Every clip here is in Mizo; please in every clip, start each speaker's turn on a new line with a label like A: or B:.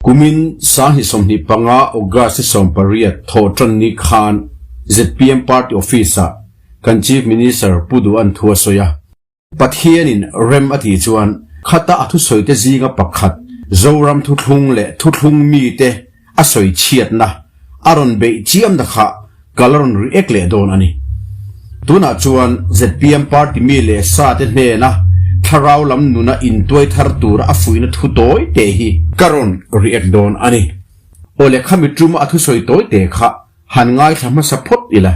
A: Kumin 2025 August ni 18 thawhtanni khan zpm Party Office-ah kan Chief Minister Pu Duhan thu a sawi a. Pathianin rem a tih chuan khata a thusawite zinga pakhat Zoram thuthlung leh thuthlung mite a sawi chhiatna a rawn beih chiamna kha ka la rawn react leh dawn a ni. Tunah chuan zpm party mi leh sa te hnena thlarau lam nuna intuai thar tura a fuihna thu tawi te hi ka rawn react dawn a ni. Aw le khami tuma a thusawi tawi te kha han ngaithla hmasa phawt ila.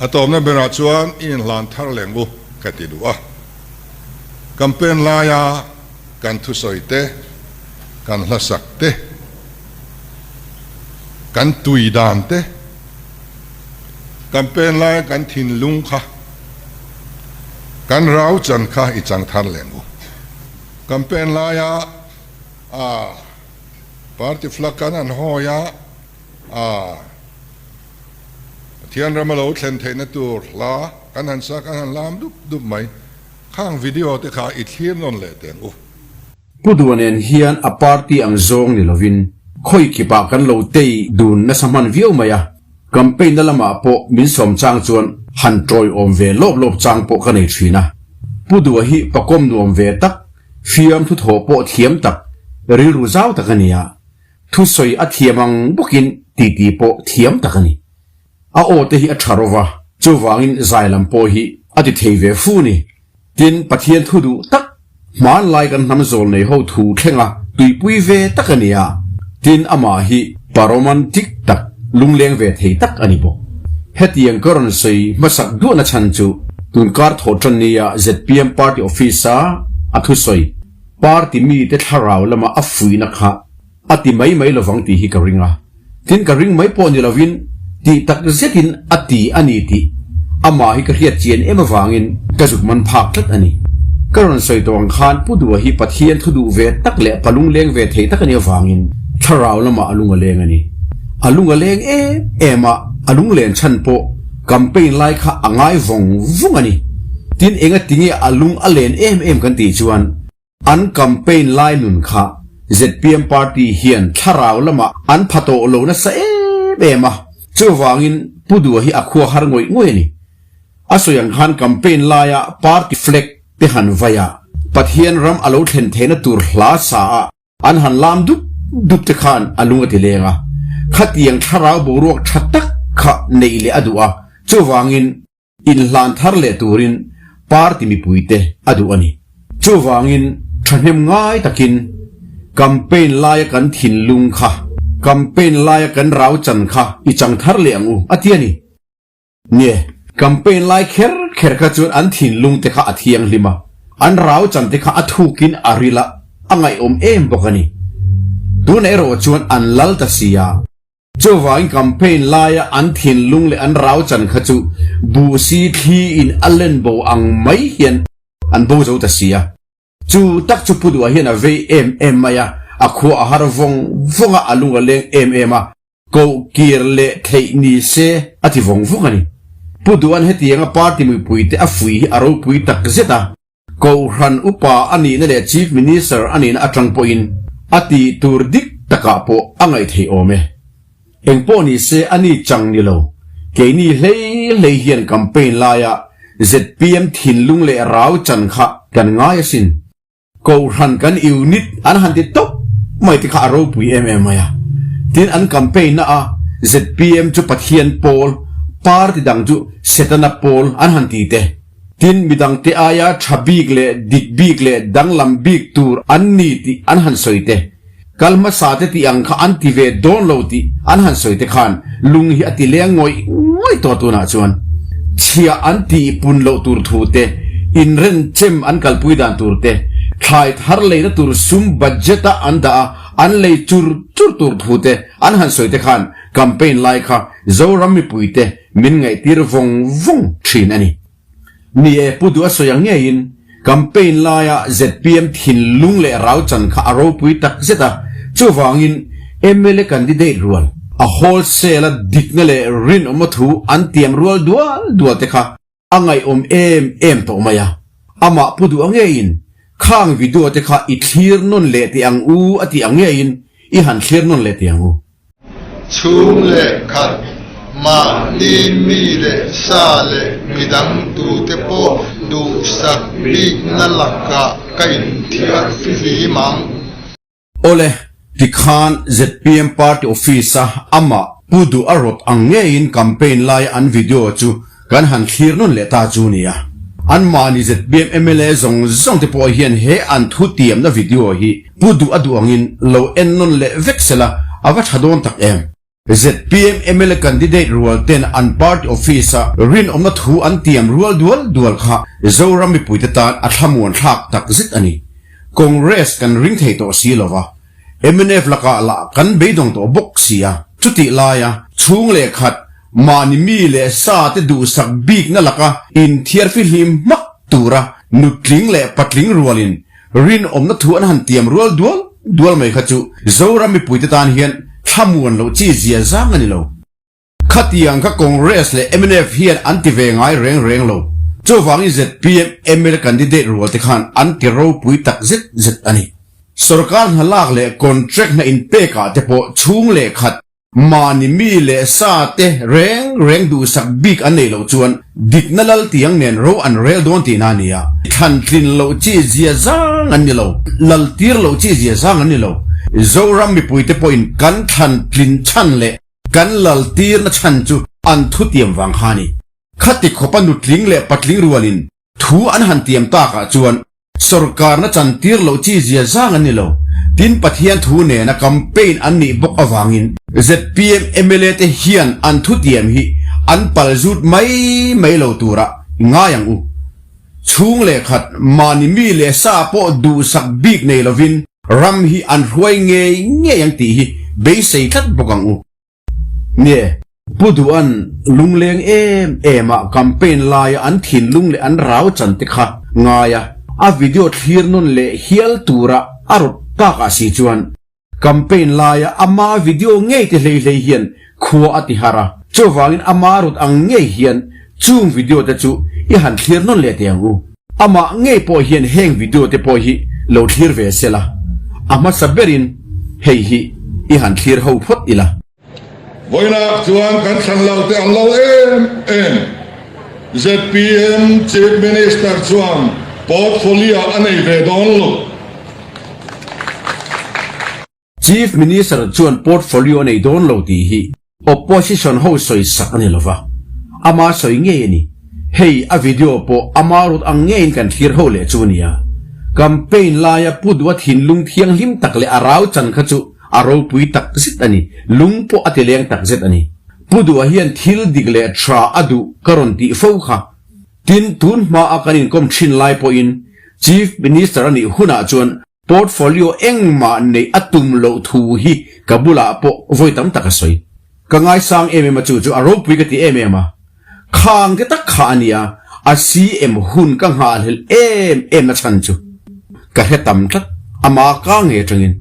B: A tawpna berah chuan i inhlan thar leng u ka ti duh a. Campaign laia kan thusawi te, kan hlasak te, kan tui dan te, Campaign laia kan thinlung kha kan rau chan kha i chang thar leng u. Campaign laia a party flag kan han hawi a, a Pathian rama lo thlen theihna tur hla kan han sa kan han lam dup dup mai. Khang video te kha i thlir nawn leh teng u.
A: Pu Dua nen hian a party ang zawng ni lovin khawi kipah kan lo tei dun nasa hman viau mai a, campaign na lamah pawh min sawm chang chuan han tawiawm ve lawp lawp chang pawh ka nei thin a. Pu Dua hi pakawm nuam ve tak, fiam thuthawh pawh thiam tak, rilru zau tak a ni a, thusawi a thiam ang bawkin titi pawh thiam tak a ni. A aw te hi a tha rova, chuvangin zai lam pawh hi a ti thei ve fu ni. Tin, Pathian thu duh tak, hmanlai kan hnam zawl nei ho thu thlenga tuipui ve tak a ni a. Tin, amah hi pa romantic tak, lungleng ve thei tak a ni bawk. Hetiang ka rawn sawi hmasak duahna chhan chu tunkar thawhtan nia zpm party office-a a thusawi, party mite thlarau lama a fuihna kha A ti mai mai lovang tih hi ka ring a, tin ka ring mai pawh ni lovin tih tak zetin a ti a ni tih amah hi ka hriat chian em avangin ka zuk man phak tlat a ni. Ka rawn sawi tawh ang khan Pu Dua hi Pathian thu duh ve tak leh palung leng ve thei tak a nih avangin thlarau lamah a lung a leng a ni. A lung a leng em em a, a lunglen chhan pawh campaign lai kha a ngai vawng vawng a ni. Tin engatinge a lung a len em em kan tih chuan, An campaign lai nun kha zpm party hian thlarau lamah an pha tawh lo nasa em em a, chuvangin Pu Dua hi a khua har ngawih ngawih a ni. A sawi ang khan campaign laia party flag te han vai a, Pathian ram a lo thlen theihna tur hla sa a an han lam dup dup te khan a lung a ti leng a, khatiang thlarau boruak tha tak kha neih leh a duh a, chuvangin Inhlan thar leh turin party mipuite a duh a ni. Chuvangin thahnem ngai takin campaign laia kan thinlung kha, campaign laia kan rau chan kha i chang thar leh ang u, a ti a ni. Nie, campaign lai kher kher kha chuan an thinlung te kha a thianghlim a, an rau chan te kha a thukin a ril a, a ngaihawm em bawk a ni. Tunah erawh chuan an lal ta si a. Chuvangin campaign laia an thinlung leh an rau chan kha chu buhsi thli in a len bo ang mai hian an bo zo ta si a. Chu tak chu Pu Duha hian a vei em em mai a, a khua a har vawng vawng a, a lung a leng em em a, koh kir leh theih ni se a ti vawng vawng a ni. Pu Duha'n hetianga party mipuite a fuih hi a ropui tak zet a. Kohhran upa a nihna leh Chief Minister a nihna atang pawhin a tih tur dik takah pawh a ngaih theih awm e. Eng pawh ni se a ni chang ni lo, keini hlei hlei hian campaign laia zpm thinlung leh rau chan kha kan ngai asin. Kohhran kan unit an han ti tawp mai te kha a ropui em em mai a. Tin an campaign na a zpm chu Pathian pawl, party dang chu Setana pawl an han ti te. Tin, midangte aia tha bik leh dik bik leh danglam bik tur an ni tih an han sawi te, kal hmasa te tih ang kha an ti ve dawn lo tih an han sawi te khan lung hi a ti leng ngawih ngawih tawh tunah chuan chhia an tih pun loh tur thu te, inrenchem an kalpui dan tur te, thlai thar leina tur sum budget a an dah a an lei chur chur tur thu te an han sawi te khan campaign lai kha Zoram mipuite min ngaihtir vawng vawng thin a ni. Ni e, Pu Duh a sawi ang ngeiin campaign laia zpm thinlung leh rau chan kha a ropui tak zet a, chuvangin mla candidate rual a wholesale a dikna leh rinawmna thu an tiam rual dual dual te kha a ngaihawm em em tawh mai a. Amah Pu Duh a ngeiin khang video te kha i thlir nawn leh teh ang u a tih ang ngeiin. i han thlir nawn leh teh ang u.
C: Chhung leh khat, mahni mi leh sa leh midang tute pawh duhsak bikna lakah ka inthiar fihlim ang.
A: Awle, tikhan zpm party office-a amah Pu Duh a rawt ang ngeiin campaign laia an video chu kan han thlir nawn leh ta chu nia. Anmahni zpm mla zawng zawng te pawh hian he an thu tiamna video hi Pu Duh a duh angin lo en nawn leh vek sela a va tha dawn tak em. Zpm mla candidate rual ten an party office-a rinawmna thu an tiam rual dual dual kha Zoram mipuite tan a thlamuan thlak tak zet a ni. Congress kan ring thei tawh si lo va, mnf lakah lah kan beidawng tawh bawk si a. Chutih laia chhung leh khat mahni mi leh sa te duhsak bikna laka inthiar fihlim hmak tura nutling leh patling rualin Rinawmna thu an han tiam rual dual dual mai kha chu Zoram mipuite tan hian thlamuan loh chi zia zang a ni lo. Khatiang kha Congress leh mnf hian an ti ve ngai reng reng lo. Chuvangin zpm mla candidate rual te khan an ti ropui tak zet zet a ni. Sorkar hna lak leh contract hna inpekah te pawh chhung leh khat Mahni mi leh sa te reng reng duhsak bik an neih loh chuan dikna lal tiang nen ro an rel dawn tihna a ni a. Thlan tlin loh chi zia zang an ni lo, lal tir loh chi zia zang an ni lo. Zoram mipuite pawhin kan thlan tlin chhan leh kan lal tirna chhan chu an thutiam vang kha a ni. Khati khawpa nutling leh patling rualin Thu an han tiam takah chuan sorkarna chantir loh chi zia zang an ni lo. Tin Pathian thu nena campaign an nih bawk avangin zpm mla te hian an thutiam hi an pal zut mai mai lo turah ngai ang u. Chhung leh khat mahni mi leh sa pawh duhsak bik nei lovin ram hi an hruai ngei ngei ang tih hi beisei tlat bawk ang u. Nie, Pu Duhan lungleng em em a campaign laia an thinlung leh an rau chan te kha ngai a, a video thlir nawn leh hial tura a rawt tak ah si chuan campaign laia ama video ngei te hlei hlei hian khua a ti har a, chuvangin ama rawt ang ngei hian chung video te chu i han thlir nawn leh teh ang u. Amah ngei pawh hian heng video te pawh hi lo thlir ve se la, a hmasa berin hei hi i han thlir ho phawt ila.
B: Vawinak chuan kan thlan lo te an lo em em. Zpm Chief Minister chuan portfolio a nei ve dawn lo.
A: Chief Minister chuan portfolio a nei dawn lo tih hi Opposition ho sawi sak a ni lova, ama sawi ngei a ni. Hei a video pawh ama rut ang ngeiin kan thlir ho leh chu a nia. Campaign laia Pu Duha thinlung thianghlim tak leh a rau chan kha chu a ropui tak zet a ni, lung pawh a ti leng tak zet a ni. Pu Duha hian thil dik leh tha a duh ka rawn tih fo kha. Tin, tun hmaa kan inkawm thin lai pawhin Chief Minister a nih hunah chuan Portfolio engmah neih a tum loh thu hi ka bulah pawh vawi tam tak a sawi. Ka ngaisang em em a chu chu a ropui ka ti em em a. Khang te tak kha a nia, a CM hun ka nghahhlelh em em na chhan chu ka hre tam tlat, ama ka nge atangin.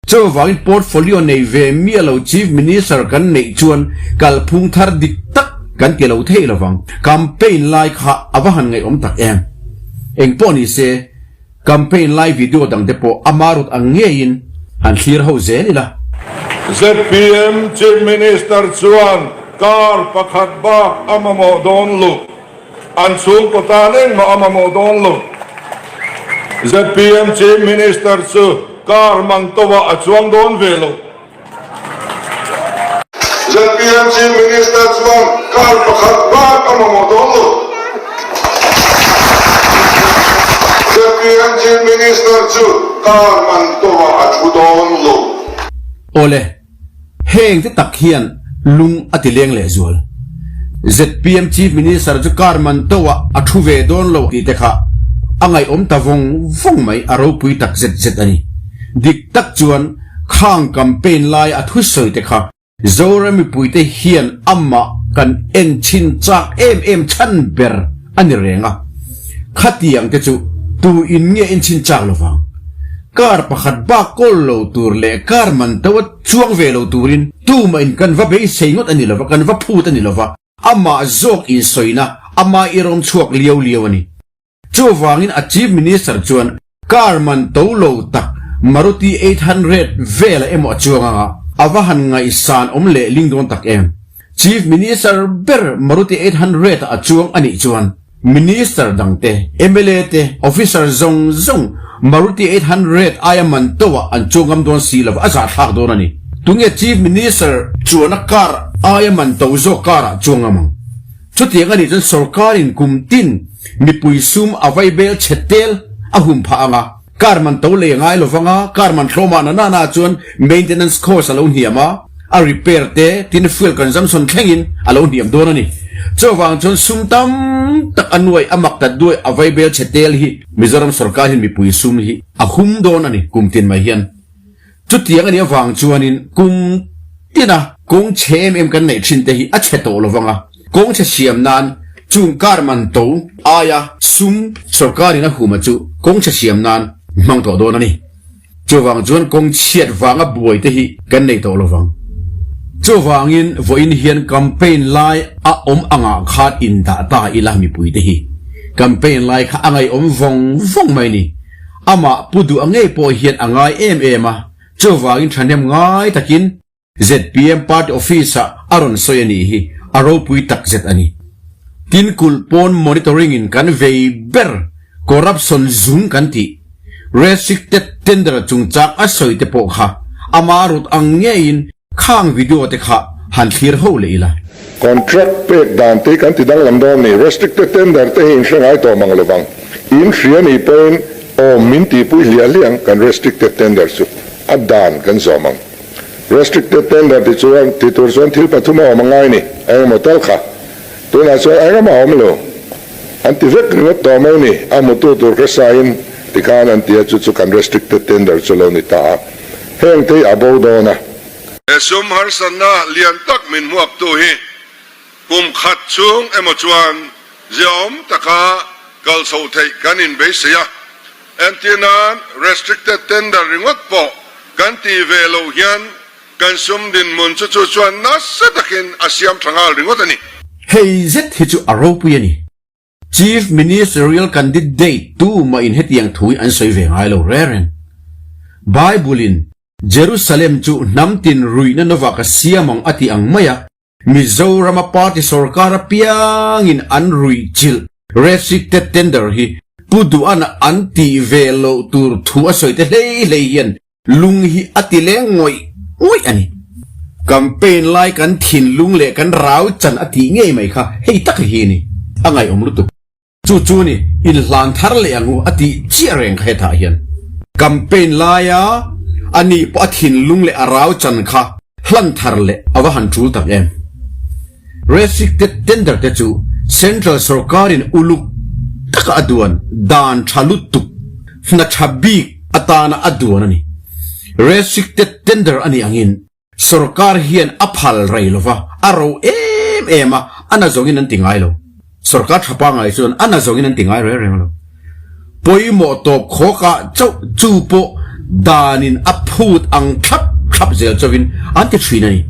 A: Chuvangin portfolio nei ve miah lo Chief Minister kan neih chuan kalphung thar dik tak kan ti lo thei lovang. Campaign lai kha a va han ngaihawm tak em. Engpawh ni se. Campaign lai video dang te pawh ama rut ang ngeiin han thlir ho zel ila.
B: Zpm Chief Minister chuan car pakhat bak a mamawh dawn lo, an chhungkaw tan engmah a mamawh dawn lo. Zpm Chief Minister chu car man tawah a chuang dawn ve lo. Zpm Chief Minister chuan car pakhat bak a mamawh dawn lo. Zpm Chief Minister chu car man tawhah a thu dawn lo.
A: Awle, heng te tak hian lung a ti leng leh zual. Zpm Chief Minister chu car man tawhah a thu ve dawn lo tih te kha a ngaihawm ta vawng vawng mai, a ropui tak zet zet a ni. Dik tak chuan Khang campaign lai a thusawi te kha Zoram mipuite hian amah kan en chhin chak em em chhan ber a ni reng a. Khatiang te chu tu in nge en chhin chak lovang. Car pakhat bak kawl lo tur leh car man to a chuang ve lo turin tumah in kan va beisei ngawt a ni lova, kan va phut a ni lova, amah zawk insawina ama irawm chhuak liau liau a ni. Chuvangin a Chief Minister chuan car man to lo tak, Maruti 800 vela emaw a chuang anga a va han ngaihsan awm leh ling dawn tak em. Chief Minister ber Maruti 800 ah a chuang a nih chuan Minister dang te, mla te, Officer zawng zawng Maruti 800 aia man to ah an chuang ngam dawn si lo a zahthlak dawn a ni. Tunge Chief Minister chuana car aia man to zawk car ah chuang ngam ang? Chutiang a nih chuan sorkarin kum tin mipui sum a vaibel chhe tel a hum phah ang a, car man to lei a ngai lo vang a, car man hlawmah na nana chuan maintenance cost a lo hniam a, a repair te tin fuel consumption thlengin a lo hniam dawn a ni. Chuvang chuan sum tam tak a nuai a mak ta duai a vaibel chhe tel hi Mizoram sorkar hian mipui sum hi a hum dawn a ni kum tin mai hian. Chutiang a nih avang chuanin kum tina kawng chhe em em kan neih thin te hi a chhe tawh lo vang a, kawng chhe siam nan chung car man to aia sum sorkarin a huma chu kawng chhe siam nan hmang tawh dawn a ni. Chuvang chuan kawng chhiat vanga buai te hi kan nei tawh lo vang. Chuvangin vawiin hian campaign lai a awm angah khan indah ta ila mipui te hi campaign lai kha a ngaihawm vawng vawng mai ni. Amah pu duh a ngei pawh hian a ngai em em a, chuvangin thahnem ngai takin zpm party office ah a rawn sawi a nih hi a ropui takzet a ni. Tin kulh pawn monitoring in kan vei ber corruption zung kan tih restricted tender chungchang a sawi te pawh kha ama rut ang ngeiin Khang video te kha han thlir ho leh ila.
B: Contract pek dan te hi kan ti danglam dawn ni. Restricted tender te hi in hre ngai tawh mang lovang. In hria ni pawhin awm min tihpui hliah hliah ang kan restricted tender chu a dan kan zawm ang. Restricted tender ti chuan ti tur chuan thil pathum a awm a ngai ni. Engemaw tal kha tunah chuan engemaw a awm lo. An ti vek ringawt tawh mai ni. A hmutu tur kha sain tikhan an ti a chu chu kan restricted tender chu lo ni ta a. Heng te hi a bo dawn a.
D: He sum harsatna lian tak min hmuaktu hi kum khat chhung emaw chuan ziaawm taka kal chho theih kan inbeisei a. Entir nan restricted tender ringawt pawh kan tih ve loh hian kan sum dinhmun chu chu chuan nasa takin a siam tha nghal ringawt a ni.
A: Hei zet hi chu a ropui a ni. Chief Ministerial Candidate tu mah in hetiang thu hi an sawi ve ngai lo reng reng. Bible in Jerusalem chu hnam tin ruihna nova ka siam ang a ti ang mai a, Mizoram a party sorkar apiangin an ruih chilh restricted tender hi Pu Duhana an tih ve loh tur thu a sawi te hlei hlei hian Lung hi a ti leng ngawih ngawih a ni. Campaign lai kan thinlung leh kan rau chan a tih ngei mai kha hei tak hi a ni. A ngaihawm lutuk. Chu chu ni, inhlan thar leh ang u a tih chiah reng kha hetah hian. Campaign laia a nih pawh a thinlung leh a rau chan kha hlan thar leh a va han tul tak em. Restricted tender te chu Central sorkarin uluk taka a duan dan tha lutuk hna tha bik atana a duan a ni. Restricted tender a nih angin sorkar hian a phal rei lova, a ro em em a, a na zawngin an ti ngai lo. Sorkar tha pangngai chuan a na zawngin an ti ngai reng reng lo. Pawimawh tawp khawkah chauh chu pawh danin a phut ang thlap thlap zel chauhin an ti thin a ni.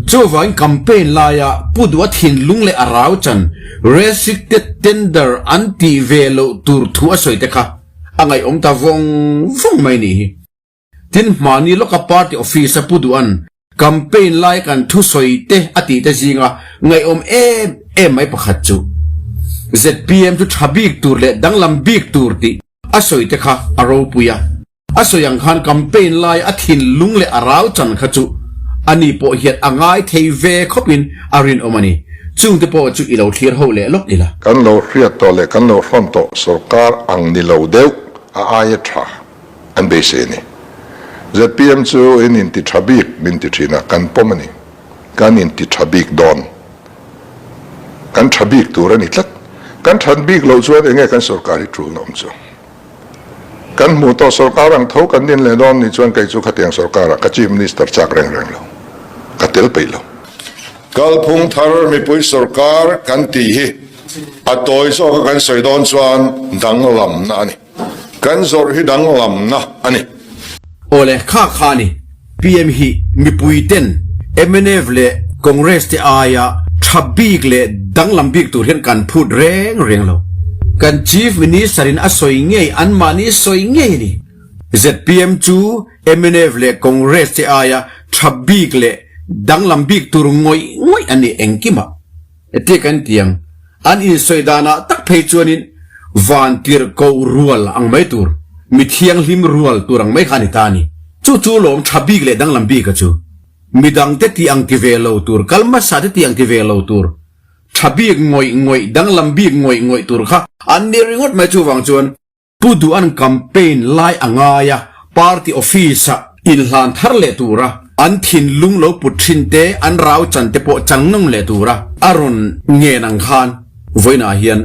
A: Chuvangin campaign laia Pu Duha thinlung leh a rau chan restricted tender an tih ve loh tur thu a sawi te kha a ngaihawm ta vawng vawng mai nih hi. Tin hmani lawka party office a pu duh an campaign lai kan thusawi te a tih te zinga ngaihawm em em mai pakhat chu zpm chu tha bik tur leh danglam bik tur tih a sawi te kha a ropui a, a sawi ang khan campaign lai a thinlung leh a rau chan kha chu ani pawh hian a ngai thei ve khawpin a rinawm a ni. Chungte pawh chu i lo thlir ho leh lawk ila.
B: Kan lo hriat tawh leh kan lo hrawn tawh sorkar ang ni lo deuh a aia tha. An beisei a ni. Zpm chu in inti tha bik min ti thin a, kan pawm a ni. Kan inti tha bik dawn. Kan tha bik tur a ni tlat. Kan that bik loh chuan enge kan sorkar hi tulna awm chu. Kan hmuh tawh sorkar ang tho kan din leh dawn ni chuan kei chu khatiang sorkarah ka Chief Minister chak reng reng lo. Ka tel peih lo.
D: Kalphung thar mipui sorkar kan tih hi a tawi zawka kan sawi dawn chuan danglamna a ni. Kan zawrh hi danglamna a ni.
A: Awle, kha kha a ni. PM hi mipui ten mnf leh Congress te aia tha bik leh danglam bik tur hian kan phut reng reng lo. Kan Chief Minister in a sawi ngei, anmahni sawi ngei a ni. Zpm chu mnf leh Congress te aia tha bik leh danglam bik tur ngawih ngawih a ni engkimah. Heti kan ti ang, an insawi danah tak phei chuanin van tirhkoh rual ang mai tur, mi thianghlim rual tur ang mai kha a ni ta a ni. Chu chu lawm tha bik leh danglam bika chu. Midangte tih ang ti ve lo tur, kal hmasa te tih ang ti ve lo tur, tha bik ngawih ngawih, danglam bik ngawih ngawih tur kha an ni ringawt mai chuvang chuan Pu Duhan campaign lai a ngai a, party office ah inhlan thar leh tura an thinlung lo put thin te, an rau chan te pawh chang nawng leh tura a rawn ngen ang khan vawiinah hian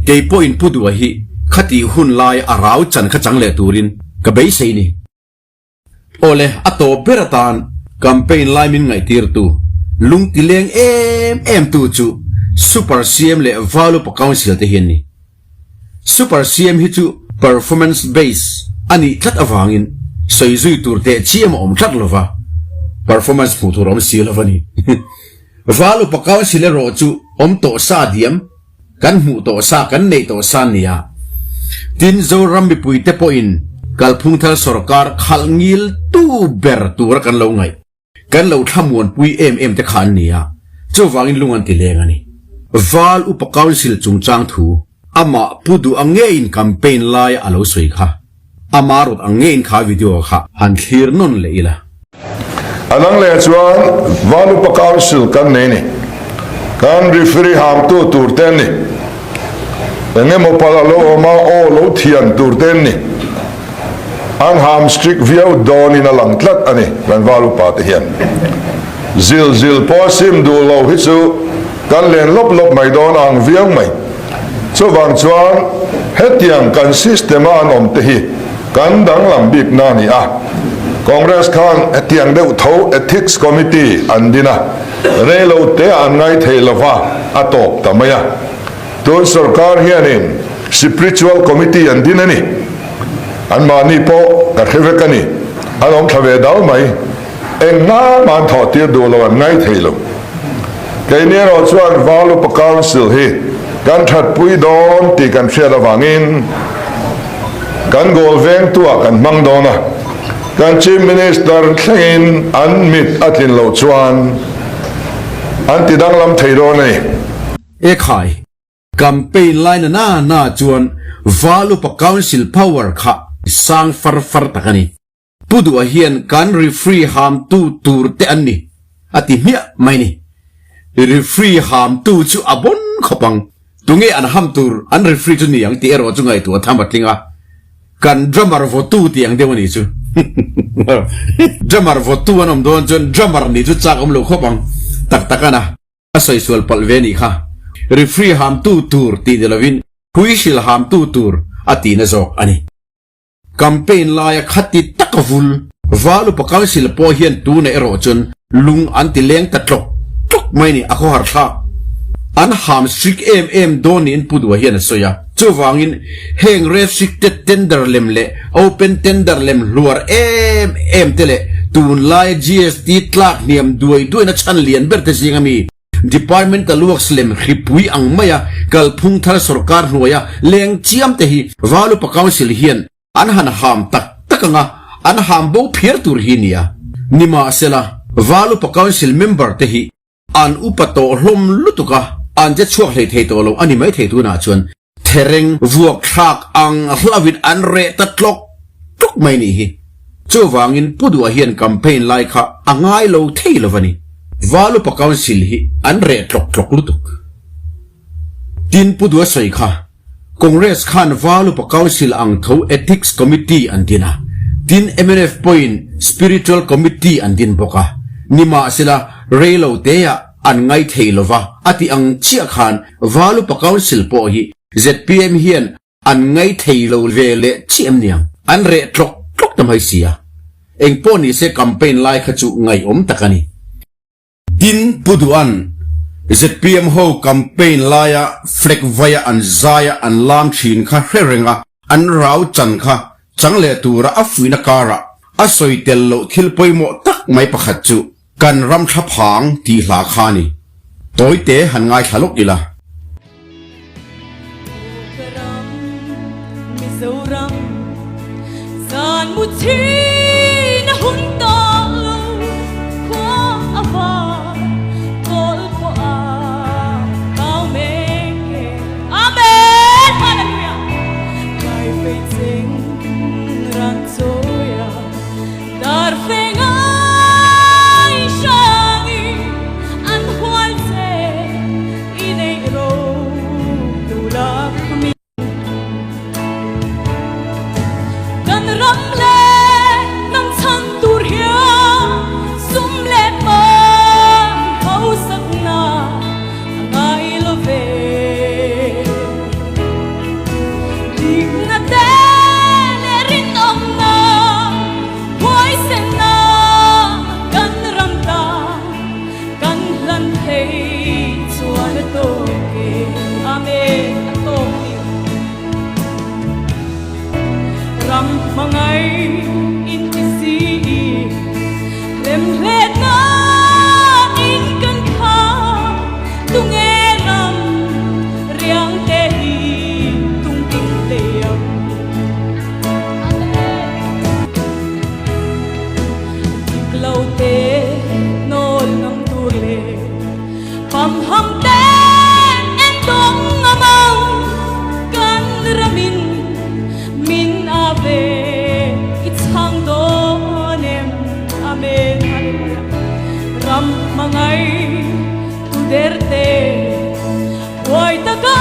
A: kei pawhin Pu Duha hi khatih hun lai a rau chan kha chang leh turin ka beisei ni. Awle, a tawp ber atan campaign lai min ngaihtirtu, lungti leng em em tu chu Super CM leh Valupa Council te hi an ni. Super CM hi chu performance base a nih tlat avangin sawi zui tur teh chiam a awm tlat lova, performance hmuh tur a awm si lova ni. Valupa Council erawh chu awm tawh sa diam. Kan hmuh tawh sa, kan neih tawh sa nia. Tin, Zoram mipuite pawhin kalphung thar sorkar khalh ngil tu ber tura kan lo ngaih, kan lo thlamuanpui em em te kha an ni a, chuvangin lung an ti leng a ni. Val Upa Council chungchang thu amah Pu Duh ang ngeiin campaign laia a lo sawi kha. Ama rawt ang ngeiin kha video kha han thlir nawn leh ila.
B: A dang leh chuan Valupa Council kan nei ni. Kan referee hamtu tur te an ni. Eng emaw palh a lo awm a, aw lo thian tur te an ni. An ham strict viau dawnin a lang tlat a ni kan Valupa te hian. Zil zil pawh a sim duh lo hi chu kan len lawp lawp mai dawn a ang viau mai. Chuvang chuan hetiang kan system a an awm te hi kan danglam bik na a ni a. Congress khan hetiang deuh tho Ethics Committee an din a, reilo te an ngai thei lova a tawp ta mai a. Tun sorkar hianin Sipritual Committee an din a ni. Anmahni pawh ka hre vek a ni. An awm thla ve dal mai. Engmah mah an thawh tir duh lo an ngai thei lo. Keini erawh chuan Val Upa Council hi kan thatpui dawn tih kan hriat avangin kan goal vengtuah kan hmang dawn a, kan Chief Minister thlengin an mit a tlin loh chuan an ti danglam thei dawn a ni.
A: Ekhai, campaign lai na na na chuan Val Upa Council power kha sang far far tak a ni. Pu Duha hian kan referee hamtu tur te an ni a ti hmiah mai ni. Referee hamtu chu a bon khawp ang. Tunge an ham tur an referee chu ni ang tih erawh chu ngaihtuah tham a tling a. Kan drummer vawtu tih ang deuh a nih chu. Drummer vawtu an awm dawn chuan drummer nih chu chak awm lo khawp ang. Tak tak a na. A sawi sual palh ve a nih kha. Referee hamtu tur tih ni lovin huihrilh hamtu tur a tihna zawk a ni. Campaign laia khati taka vul. Val Upa Council pawh hian tuna erawh chuan lung an ti leng ta tlawk tlawk mai ni, a khawhar thlak. An ham strict em em dawn niin Pu Dua hian a sawi a. Chuvangin heng restricted tender lem leh open tender lem hluar em em te leh tunlaia GST tlak hniam duai duaina chhan lian ber te zinga mi Departmental works lem hripui ang maia kalphung thar sorkar hnuaia leng chiam te hi Val Upa Council hian an han ham tak tak anga an ham bo phiar tur hi nia. Nimahsela, Val Upa Council member te hi an upa tawh hlawm lutuk a, an che chhuak hlei thei tawh lo a ni maithei tunah chuan Thereng vuak thlak ang hlauhin an reh ta tlawk tlawk mai nih hi. Chuvangin Pu Duha hian campaign lai kha a ngai lo thei lo va ni. Val Upa Council hi an reh tlawk tlawk lutuk. Tin Pu Duha sawi kha Congress khan Val Upa Council ang tho Ethics Committee an din a, tin mnf pawhin Spiritual Committee an din bawk a. Nimahsela rei lo teah An ngai thei lo va, a ti ang chiah khan Valupa Council pawh hi zpm hian an ngai thei lo ve leh chiah em niang? An reh tlawk tlawk ta mai si a. Eng pawh ni se campaign lai kha chu ngaihawm tak a ni. Tin, Pu Duhan, zpm ho campaign laia flag vaia an zaia an lam thin kha hre reng a, an rau chan kha chang leh tura a fuihna karah a sawi tel loh thil pawimawh tak mai pakhat chu Kan ram thla phang tih hla kha a ni. Tawite han ngaithla lawk ila.
E: Ka ram, Mizoram, zan. chhin a hun tawh lo khua a var kawl pawh a kau mek e. Amen! Hallelujah! Kai fei cheng ran chawi a dar fei ngai hrangi an hual che i neih ro tu lak mi. Kan ram leh nang chhan tur hian sum leh pai hausakna a ngai lo ve. Dikna te leh rinawmna, huaisenna kan ram tan kan hlan thei chuan a tawk e. Amen. A tawk ni. Ram hmangai in ti si i hlemhletna in kan kha tunge ram riang te hi tung ding thei ang. Dik lo te nawl ngam tur leh pam ham te en dawng ngam ang kan ramin min a ve i chhang dawn em Amen Hallelujah Ram hmangai tu der te huai taka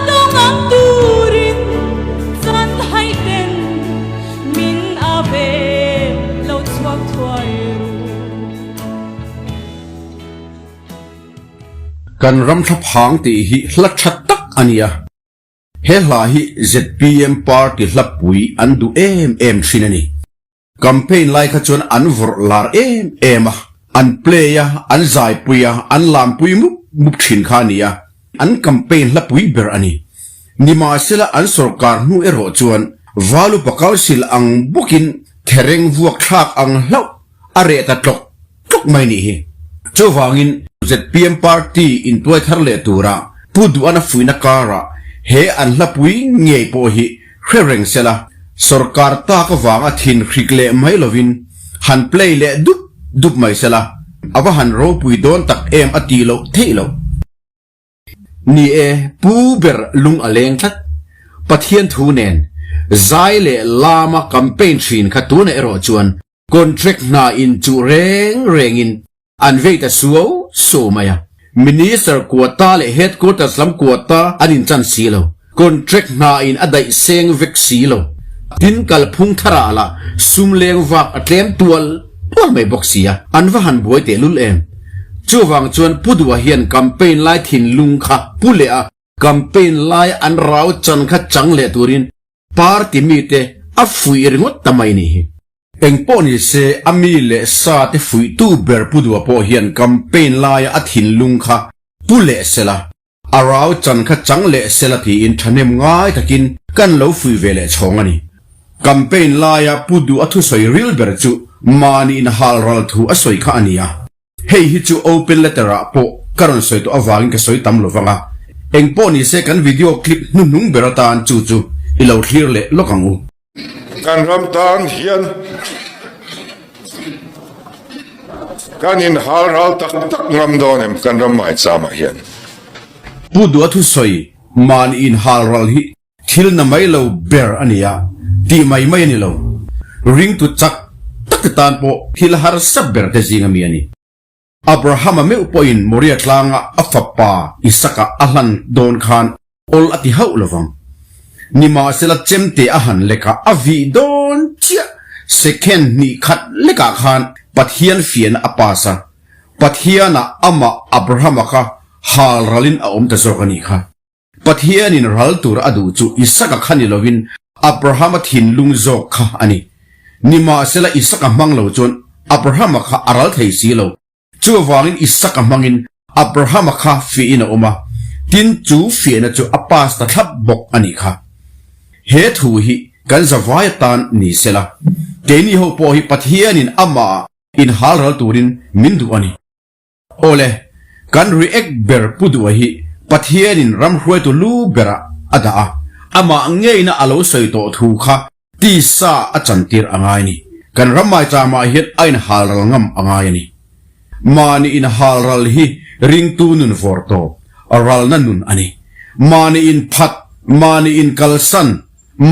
E: dawng ang turin chan hai ten min a ve lo chhuak thuai ru.
A: Kan ram thlaphang tih hi hla tha tak a nia. He hla hi zpm party hlapui an duh em em thin a ni. Campaign lai kha chuan an vawrh lar em em a, an play a, an zaipui a, an lampui mup mup thin kha a ni a, an campaign hlapui ber a ni. Nimahsela an sorkar hnu erawh chuan Valupa Council ang bawkin thereng vuak thlak ang hlauh a reh ta tlawk tlawk mai nih hi. Chuvangin zpm party intuai thar leh tura Pu Duhana fuihna karah he an hlapui ngei pawh hi hre reng sela, sorkar tak avanga thin hrik leh mai lovin han play leh dup dup mai sela, a va han ropui dawn tak em a tih loh theih loh. Ni e, pu ber lung a leng tlat. Pathian thu nen zai leh lama campaign thin kha tunah erawh chuan Contract hna in chuh reng rengin an vei ta suau suau mai a. Minister quota leh Headquarters lam quota an inchan si lo. Contract hna in a daih seng vek si lo. Tin kalphung tharah lah sum leng vak a tlem tual tual mai bawk si a, an va han buai tehlul em. Chuvang chuan Pu Duha hian campaign lai thinlung kha pu leh a, campaign lai an rau chan kha chang leh turin Party mite a fuih ringawt ta mai nih hi. Engpawh ni se a mi leh sa te fuihtu ber Pu Dua pawh hian campaign laia a thinlung kha pu leh sela, a rau chan kha chang leh sela tiin thahnem ngai takin kan lo fuih ve leh chhawng a ni. Campaign laia Pu Dua thusawi ril ber chu mahni inhal ral thu a sawi kha a ni a. Hei hi chu open letter ah pawh ka rawn sawi tawh avangin ka sawi tam lo vang a, eng pawh ni se kan video clip hnuhnung ber atan chu chu i lo thlir leh lawk ang u.
B: Kan ram tan hian kan inhal ral tak tak ngam dawn em kan ram maicham ah hian.
A: Pu Dua thusawi mahni inhal ral hi Thil na mai lo ber a ni a, tih mai mai a ni lo. Ringtu chak tak te tan pawh thil harsa ber te zing a mi a ni. Abrahama meuh pawhin Moria tlanga a fapa Isaka a hlan dawn khan awl a ti hauh lo vang. Nimahsela chemte a han lek a, a vih dawn chiah second hnih khat lekah khan Pathian fiahna a pass a, Pathianah amah Abrahama kha hal ralin a awm ta zawk a nih kha. Pathianin ral tur a duh chu Isaka kha ni lovin Abrahama thinlung zawk kha a ni. Nimahsela Isaka hmang lo chuan Abrahama kha a ral thei si lo. Chuvangin Isaka hmangin Abrahama kha fiahin a awm a, tin chu fiahna chu a pass ta thlap bawk a nih kha. He thu hi kan zavai atan ni sela, keini ho pawh hi Pathianin amah inhal ral turin min duh a ni. Awle, kan react ber Pu Duha hi Pathianin ram hruaitu lu berah a dah a, amah ngeina a lo sawi tawh thu kha Tisa a chantir a ngai a ni. Kan ram maicham-ah hian a inhalral ngam a ngai a ni. Mahni inhalral hi ringtu nun vawr tawp, ralna nun a ni. Mahni inphat, mahni inkalsan,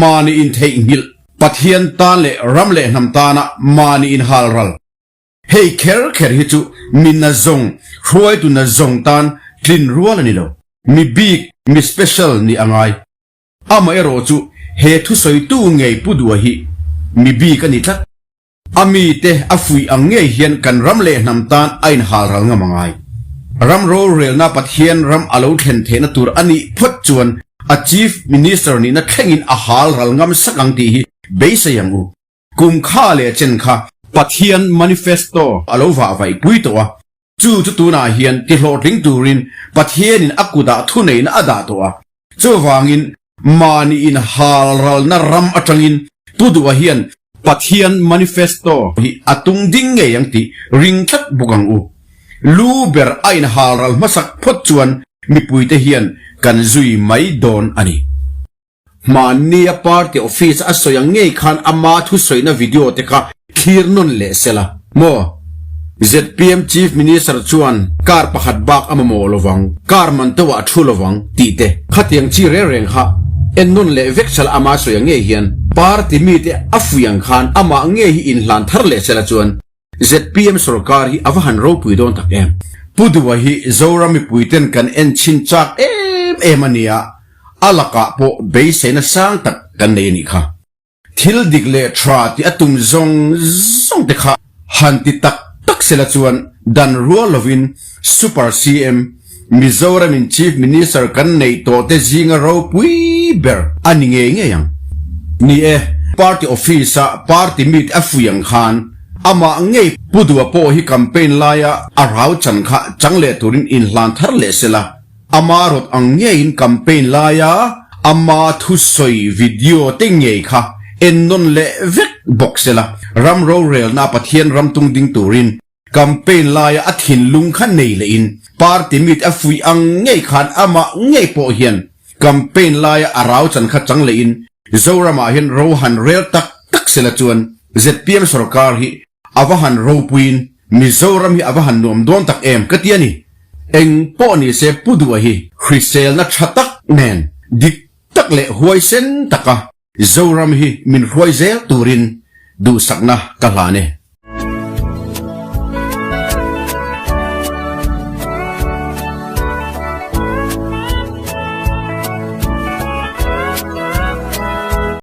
A: mahni intheihnghilh, Pathian tan leh ram leh hnam tana mahni inhalral, Hei kher kher hi chu mi nazawng, hruaitu nazawng tan tlin rual a ni lo. Mi bik, mi special nih a ngai. Amaherawh chu he thusawitu ngei Pu Dua hi mi bik a ni tlat. A mite a fuih ang ngei hian kan ram leh hnam tan a inhalral ngam a ngai. Ram rorelna Pathian ram a lo thlen theihna tur a nih phawt chuan a Chief Minister nihna thlengin a halral ngam sak ang tih hi beisei ang u. Kum kha leh chen kha Pathian manifesto a lo vah vaih pui tawh a, chu chu tunah hian ti hlawhtling turin Pathianin a kutah thuneihna a dah tawh a. Chuvangin mahni inhalralna ram atangin Pu Duha hian Pathian manifesto hi a tung ding ngei ang tih ring tlat bawk ang u. Lu ber a inhalral hmasak phawt chuan mipuite hian kan zui mai dawn a ni. Hmannia party office a sawi ang ngei khan ama thusawina video te kha thlir nawn leh se la maw? Zpm Chief Minister chuan car pakhat bak a mamawh lovang, car man teuh ah a thu lovang tih te khatiang chi reng reng kha en nawn leh vek se la ama sawi ang ngei hian party mite a fuih ang khan amah ngei hi inhlan thar leh se la chuan Zpm sorkar hi a va han ropui dawn tak em? Pu Duha hi Zoram mipuiten kan en chhin chak em em a nia, a lakah pawh beiseina sang tak kan nei a nih kha. Thil dik leh tha tih a tum zawng zawng te kha han ti tak tak sela chuan dan rual lovin Super CM, Mizoramin Chief Minister kan neih tawh te zinga ropui ber a ni ngei ngei ang. Ni e, party office-a party meet a fui ang khan amah ngei Pu Duha pawh hi campaign laia a rau chan kha chang leh turin inhlan thar leh sela, ama rawt ang ngeiin campaign laia ama thusawi video te ngei kha ennawn leh vek bawk sela, ram rorelna Pathian ram tung ding turin Campaign laia a thinlung kha nei lehin party meet a fuih ang ngei khan amah ngei pawh hian campaign laia a rau chan kha chang lehin Zoramah hian ro han rel tak tak sela chuan zpm sorkar hi a va han ropuiin Mizoram hi a va han nuam dawn tak em ka ti a ni. Eng pawh ni se Pu Duha hi hriselna tha tak nen dik tak leh huaisen taka Zoram hi min hruai zel turin duhsakna ka hlan e.